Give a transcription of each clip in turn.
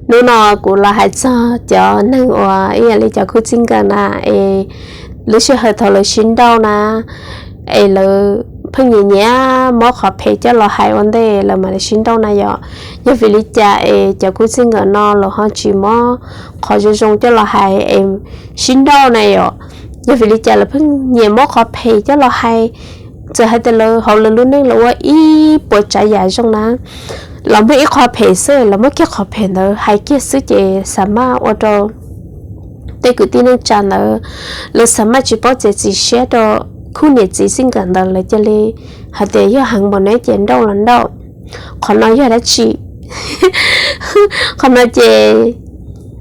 Hnub no kuv los hais txog cov neeg uas ib yam li cov khub txij nkawm na, es lub sij hawm thaum lawv sib nrauj na, es lawv pheej nyiam nyiam muab qhov phem coj los hais ua ntej lawv mam li sib nrauj na yom. Yog vim li cas es cov khub txij nkawm no lawv ho tsis muab qhov zoo zoo coj los hais es sib nrauj na yom? Yog vim li cas lawv pheej nyiam muab qhov phem coj los hais? Txawm hais tias lawv hauv lawv lub neej lawv ua ib puas tsav yam zoo na, los muaj ib qho phem xwb los muab kiag qhov phem ntawd hais kiag xwb ces xa maj ua rau tej kwv tij neej tsa ntawd lawv xa maj tsis paub txiav txim siab rau khub niam txiv txij nkawm ntawd, lawv cia li hais tias yog heev npaum neb ces nrauj los nrauj. Qhov no yog dab tsi? Qhov no ces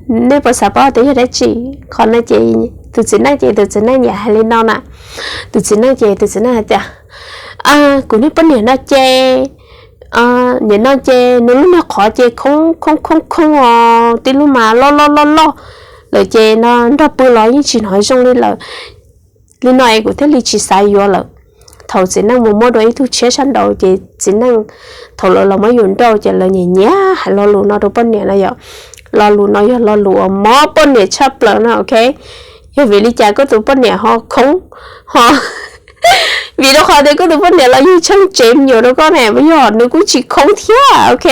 nej puas xav paub tias yog dab tsi? Qhov no ces tus txiv neej ces tus txiv neej nyiam hais li no na. Tus txiv neej ces tus txiv neej hais tias, kuv niag poj niam no ces, niam no ces nws lub niag qhov ces khoob khoob khoob khoob os, tib lub mas loj loj loj loj lawm ces no nrog pw los yeej tsis hnov zoo li lawm. Li no es kuv thiaj li tsis xav yuav lawm. Thaum txiv neej mus muab dua ib tug tshiab sab nraud ces txiv neej, thaum lawv los muab yus nrauj ces lawv nyiam nyiam hais lo lus no rau poj niam na yom. Lo lus no yog lo lus uas mob poj niam tshaj plaws no, ok. Yog vim li cas koj tus poj niam ho khoob, ho vim rau qhov tias koj tus poj niam los yug tsheej tsev me nyuam rau koj ne, yog nws kuj tsis khoob thiab, ok.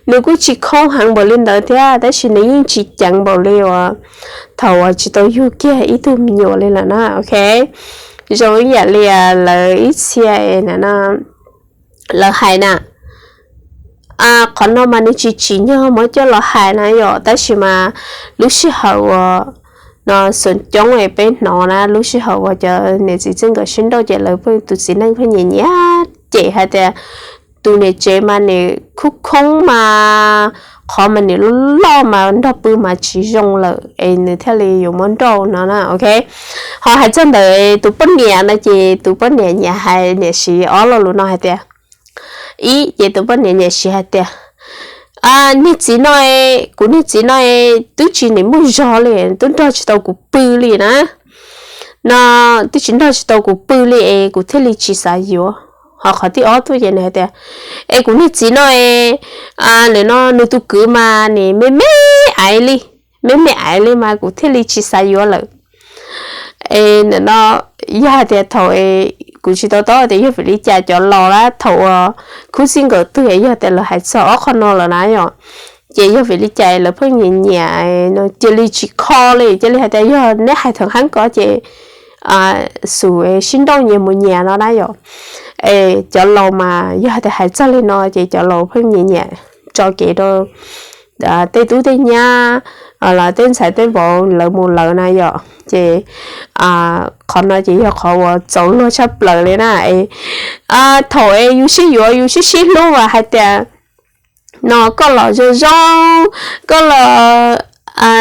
Nws kuj tsis khoob heev npaum li ntawd thiab tab sis nws yeej tsis ceev npaum li uas thaum uas tsis tau yug kiag ib tug me nyuam li lawm na, ok. Zoo ib yam li lawv ib txhia lawv hais na, qhov no mas nws tsis tsim nyog muab coj los hais na yom, tab sis mas lub sij hawm uas no xoo coob peb hnov na, lub sij hawm uas cov niam txiv txij nkawm sib nrauj ces lawv pheej, tus txiv neej pheej nyiam nyiam cem hais tias tus niam tsev mas nws khoob khoob mas qhov mas nws loj loj mas nrog pw mas tsis zoo lawm es nws thiaj li yuav muab nrauj no na, ok. Ho hais txog ntawm tus poj niam no ces tus poj niam nyiam hais niam siv ob lo lus no hais tias, ib ces tus poj niam nyiam siv hais tias, niag txiv no, kuv niag txiv no twb tsis nim muaj zog li, twb nrog tsis tau kuv pw li na, no twb tsis nrog tsis tau kuv pw li es kuv thiaj li tsis xav yuav. Ho qhov thib ob tuaj ces nws hais tias, es kuv niag txiv no, nim no nws tus kwv mas nim me me aiv li, me me aiv li mas kuv thiaj li tsis xav yuav lawm. Es nim no yog hais tias thaum, kuv tsis tau taub tias yog vim li cas cov laus lab thaum uas khub txij nkawm twg yog tias lawv hais txog ob qho no lawm na yom, ces yog vim li cas lawv pheej nyiam nyiam no cia li tsis kho li, cia li hais tias yog neb hais thaum qab ko ces xum sib nrauj nyias mus nyias no na yom. Es cov laus mas yog hais tias hais txog li no ces cov laus pheej nyiam nyiam tso kev rau tej tub tej nyab los tej ntxhais tej vauv lawv mus lawm na yom. Ces qhov no ces yog qhov uas txaus luag tshaj plaws li na. Thaum es yus sib yuav yus sib sib hlub mas hais tias no koj los zoo zoo, koj los,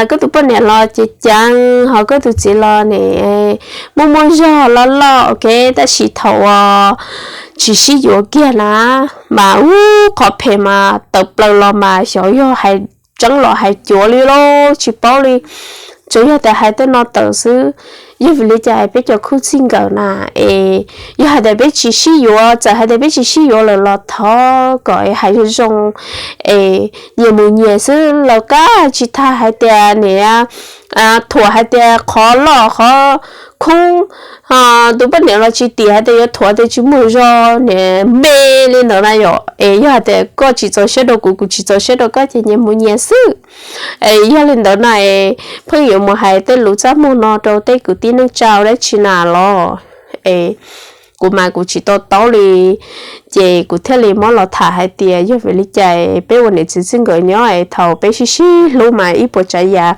koj tus poj niam los ceev ceev, ho koj tus txiv los nim muaj muaj zog loj loj, ok. Tab sis thaum uas tsis sib yuav kiag na mas ub qhov phem mas tawm plaws los mas xyov yog hais tseeb los hais cuav li los tsis paub li, tsuas yog tias hais tej no tawm xwb. Yog vim li cas peb cov khub txij nkawm na, es yog hais tias peb tsis sib yuav, txawm hais tias peb tsis sib yuav lawm los thov kom hais zoo zoo, es nyias mus nyias xwb los kaj tsis tas hais tias nim thuam hais tias qhov loj qhov khoob, tus poj niam los tsis tim hais tias yuav thuam tias tsis muaj zog nim me li ntawd na yom. Es yog hais tias koj tsis txaus siab rau kuv, kuv tsis txaus siab rau koj ces nyias mus nyias xwb. Es yog li ntawd no es pheej yuav mus hais tej lus txaj muag no rau tej kwv tij neej tsa dab tsi na los, es kuv mas kuv tsis to taub li. Ces kuv thiaj li muab los tham hais tias yog vim li cas peb ua niam txiv txij nkawm nyob es thaum peb sib sib hlub mas ib puas tsav yam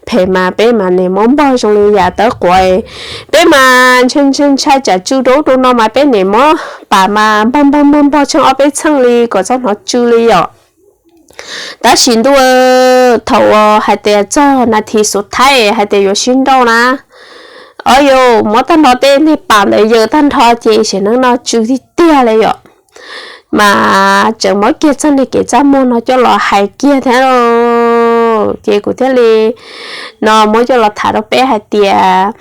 phem mas peb mas nim muab npog zoo li yam tawb quav, peb mas ntshai ntshai tsam tsw rau ub rau no mas peb nim muab pam mas npog npog npog npog tsheej ob peb txheej li kom txhob hnov tsw li yom. Tab sis ntuj, thaum uas hais tias txog nas this xuv thaib hais tias yuav sib nrauj na, o yus muab tag nrho tej niag pam ntawd yaws tag nrho ces sim neej no tsw tiag tiag li yom. Mas tseem muab kiag txoj niag kev txaj muag no coj los hais kiag thiab lauj. Ces kuv thiaj li no muab coj los tham rau peb hais tias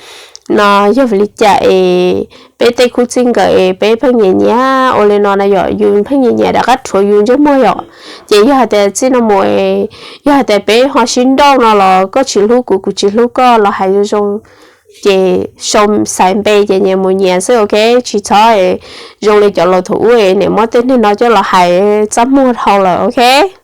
no yog vim li cas es peb tej khub txij nkawm es peb pheej nyiam nyiam ua li no na yom, yus pheej nyiam nyiam rov qab rhuav yus ntsej muag yom. Ces yog hais tias txij no mus, yog hais tias peb ho sib nrauj no los koj tsis hlub kuv, kuv tsis hlub koj los hais zoo zoo, ces sau xaiv npe ces nyias mus nyias xwb, ok. Tsis txhob zoo li cov laus thaum ub es niam muab tej neeg no coj los hais txaj muag dhau lawm, ok.